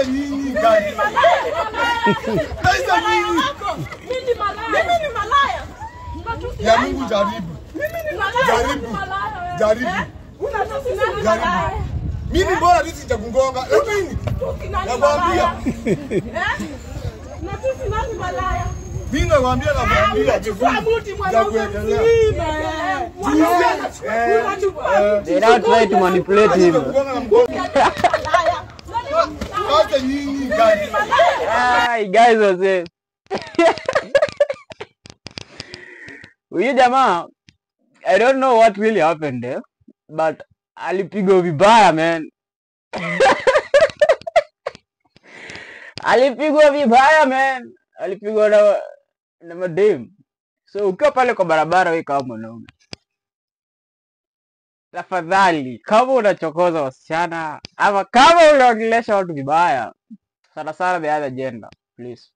Sasa nyinyi gani? Sasa nyinyi. Mimi ni malaya. Mimi ni malaya. Ya Mungu jaribu. Mimi ni malaya. Jaribu. Jaribu. Unatusi nani Jaribu. malaya? Mimi bora mimi sijakugonga. Lakini Tusi nani nakwambia. malaya? Eh? Unatusi nani malaya? Mimi nakwambia Unachukua muti mwanaume kuendelea. mzima. Unachukua They now try to manipulate him. Kugonga na mgongo. malaya. Sasa nyinyi gani? Ai, guys wazee. Huyu jamaa, I don't know what really happened there, but alipigwa vibaya, man. Alipigwa vibaya, man. Alipigwa na madem. So ukiwa pale kwa barabara wewe kama mwanaume, tafadhali kama unachokoza wasichana ama kama unaongelesha watu vibaya, sana sana the other gender, please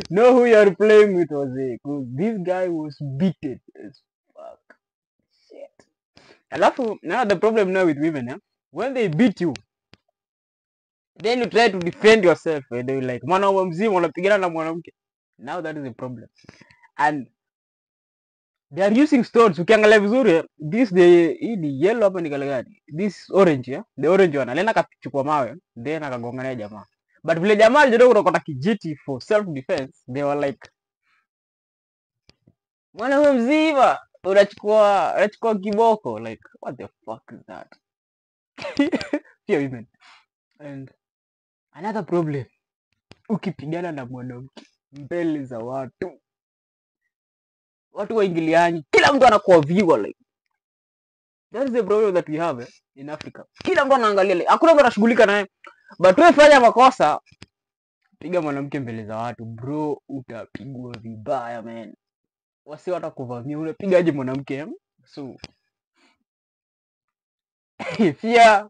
know who you are playing with, wazee, 'cause this guy was beaten as fuck. Shit. Alafu now the problem now with women, eh? When they beat you, then you try to defend yourself and they like, mwanaume mzima unapigana na mwanamke. Now that is a problem. And they are using stones. Ukiangalia vizuri, this the hii ni yellow hapa ni color gani? This orange, yeah? The orange one. Alienda akachukua mawe, then akagongana jamaa. But vile jamaa alijaribu kurokota kijiti for self defense, they were like, mwanaume mzima unachukua kiboko, like what the fuck is that? Fear women. And another problem, ukipigana na mwanamke mbele za watu, watu waingiliani, kila mtu anakuwa viewer, like that is the problem that we have, eh, in Africa. Kila mtu anaangalia, like, hakuna mtu anashughulika naye. But wewe fanya makosa, piga mwanamke mbele za watu, bro, utapigwa vibaya, man. Wasi watakuvamia, unapigaje mwanamke, eh? So fear